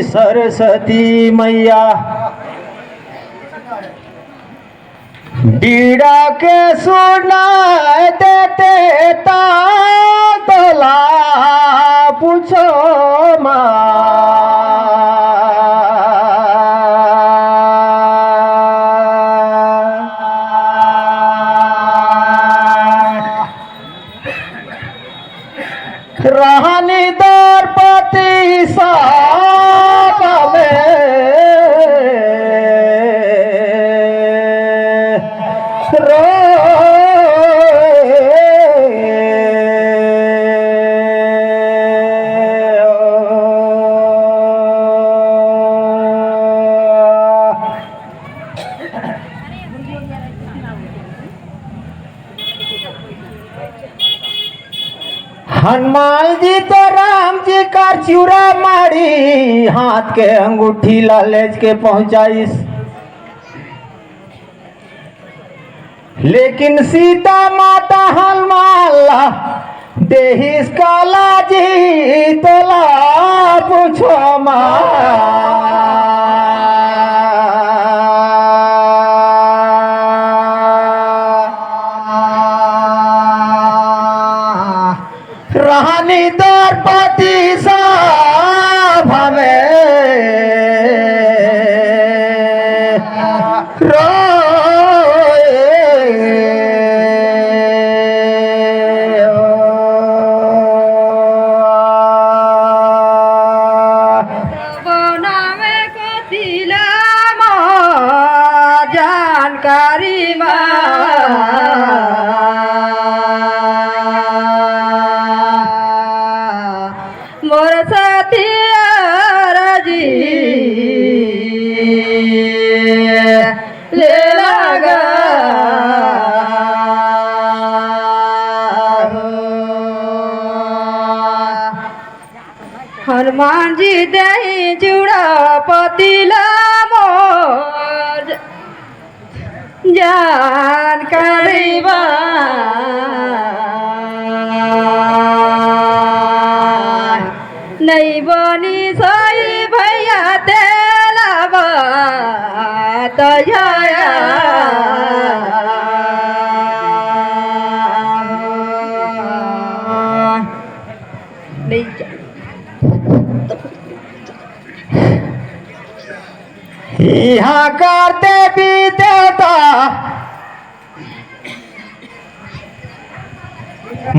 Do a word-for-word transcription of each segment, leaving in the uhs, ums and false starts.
सरस्वती मैया। बीड़ा के सुन देते ता तोला पूछो मा। रहनी द्रौपदी सभा में रोए। हनुमान जी तो राम जी कर चूड़ा मारी, हाथ के अंगूठी ला लेज के पहुंचाइस। लेकिन सीता माता हनुमान ला देहिस काला जी, तोला पूछो मा। रहनी द्रौपदी सभा में रोए। जानकारी मा मोर सतिया राजी ले लगा। हनुमान जी देही चूड़ा पतीला मोर जान करीबा। नहीं बनी सही भैया तेला बात जाया। नहीं जा। इहाँ कर देवी देवता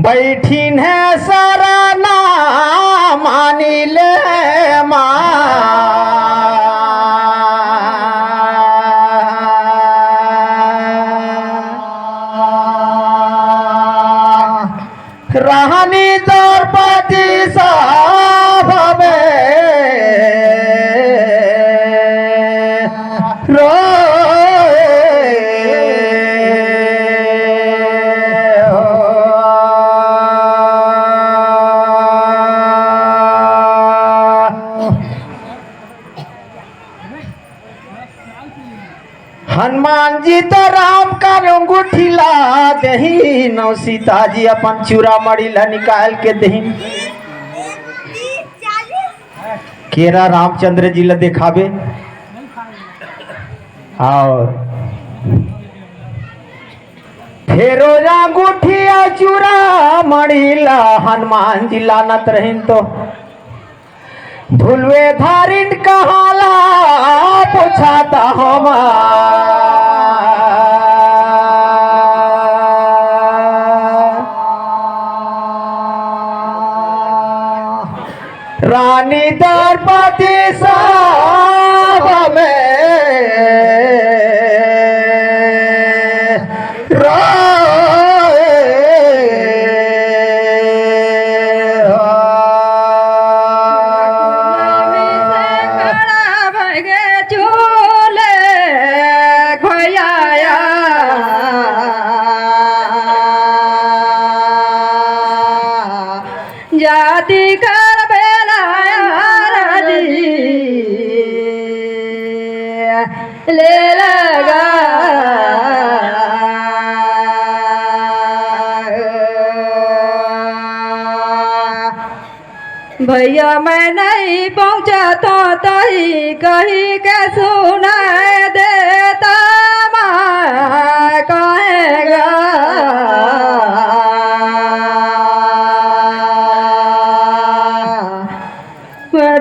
बैठिन हे सरना मानी ले मा। रहनी द्रौपदी सभा में रोए हो। हनुमान जी तो राम का अंगूठी ला देहिन अउ सीता जी अपन चूड़ा मणि ला निकाल के देहिन। केरा रामचंद्र जी ला देखाबे अउ फेरो अंगूठी अउ चूड़ा मणि ला हनुमान जी लानत रहिन तो धुलवे धारिन कहाला पूछाता हमा। रानी द्रौपदी सभा में रोए हो। खड़ा भगे चूल्हे भैया। जाति कर बेला राजी ले लगा। भैया मैं नहीं पहुँचत हँव तहीं कहि के सुनाय देता मैं कहेंगा।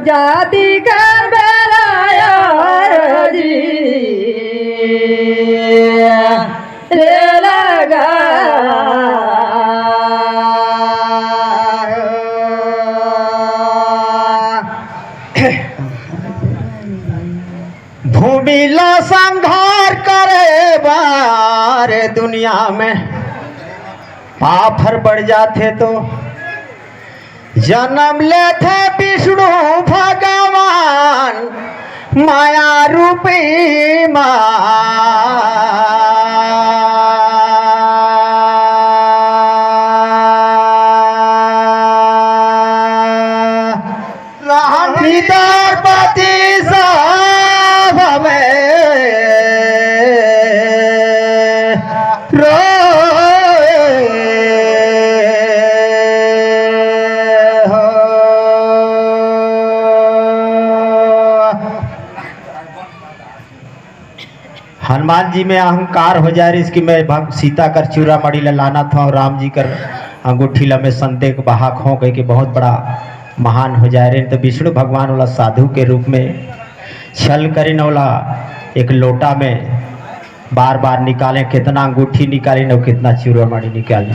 जाति कर बेरा यार जी रे लगा। भूमि ला संघार करे बार दुनिया में पाप हर बढ़ जाथे तो जनम लेथे विष्णु भगवान माया रूपी माँ। रहन भीतर पति सब हवे रोए हो। हनुमान जी में अहंकार हो जाय रहिस कि मैं भग-, सीता कर चूड़ामणि ला लानत हँव, राम जी कर अंगूठी ला मैं संदेह के बहाक हँव कहिके बहुत बड़ा महान हो जाय रहिन। तो विष्णु भगवान ओला साधु के रूप में छल करिन, ओला एक लोटा में बार बार निकालें, कितना अंगूठी निकालिन अउ कितना चूड़ामणि निकालिन।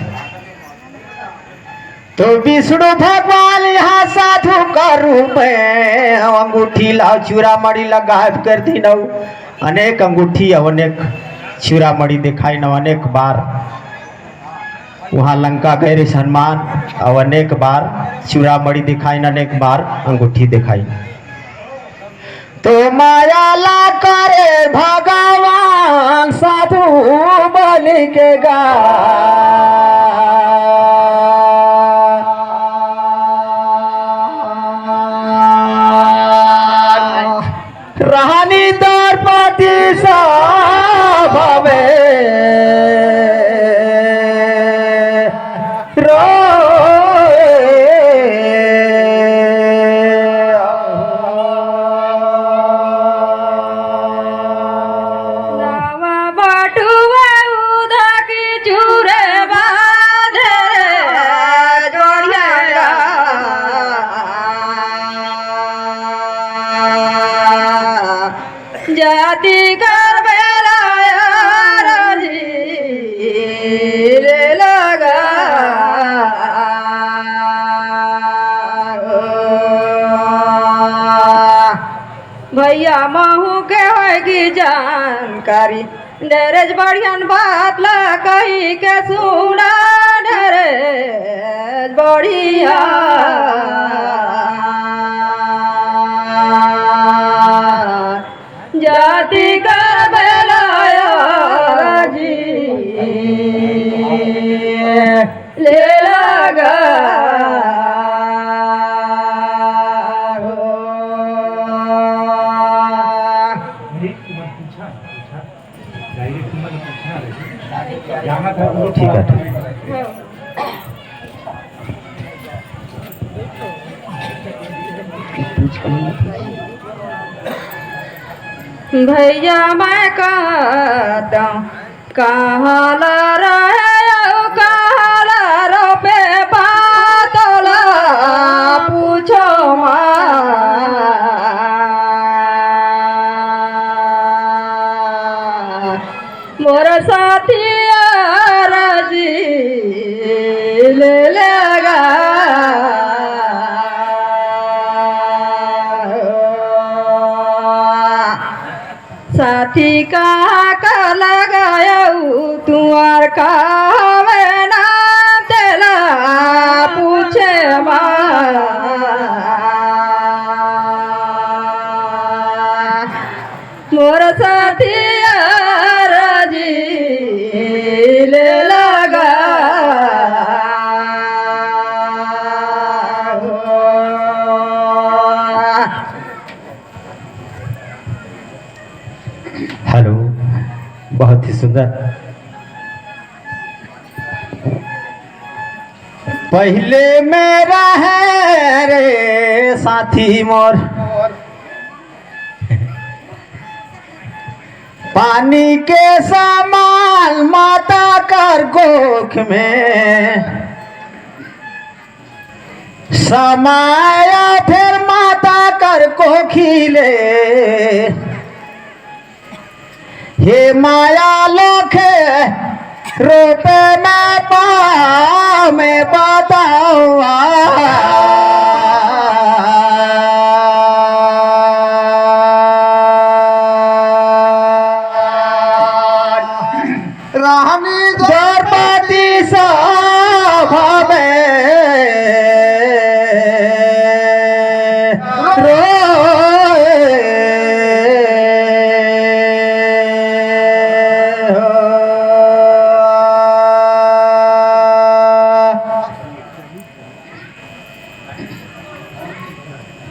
तो विष्णु भगवान यहाँ साधु का रूप में अंगूठी ला चूड़ामणि ला गायब कर दिन अउ अनेक अंगूठी अउ अनेक चूड़ामणि देखाइन अउ अनेक बार वहाँ लंका गए रहिस हनुमान अउ अनेक बार चूड़ामणि देखाइन, अनेक बार अंगूठी देखाइन। तो माया ला करे भगवान साधु बन के गा। रहनी द्रौपदी सभा में रोए नवा बटुआ उदकी चूरे बांधे रे जोड़िया। जाति कर बेरा यार जी रे लगा। भैया महू के होय गी जानकारी, डरेज बढ़ियन बात ला कहि के सुना, डरेज बढ़िया जाति का बेलाया जी ले लगा। ठीक है, ठीक। भैया मैं कहता हूँ, कहाँ ला रहे हो, कहाँ ला रो पे बातोला पूछो माँ। मोर साथिया राजी ले लेगा। साथी कहाँ का लगायऊ तुआर कावे ना तेला पूछे माँ। मोर साथिया राजी ले लगा। हेलो, बहुत ही सुंदर। पहिले मेरा है रे साथी मोर, पानी के समान माता कर कोख में समाया, फेर माता कर कोखी ले। हे माया लोखे, रोपे में पाँव में बतावा। रानी द्रौपदी सभा में रोए हो।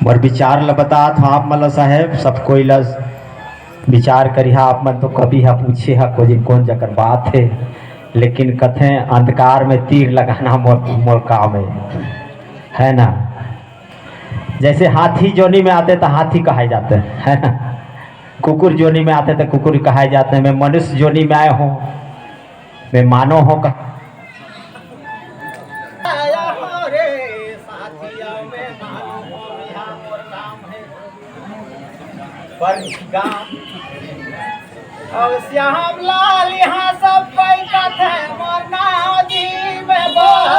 मोर विचार ल बतात हौं आप मन ल साहेब, सब कोई ल विचार करिहा। आप मन तो कभी हा पूछे हा कोई दिन कोन जकर बात हे, लेकिन कथे अंधकार में तीर लगाना मोर, मोर काम हे, है ना? जैसे हाथी जोनी में आते तो हाथी कहाए जाते, है ना? कुकुर जोनी में आते तो कुकुर कहाए जाते। मैं मनुष्य जोनी में आए हूँ, मैं मानव हूँ कहा। आया हो रे साथिया, मैं मानव हूँ, यहाँ मोर नाम है परशुराम। अब श्याम लाल यहाँ सब कोई कथे मोर नाम जी में बोल।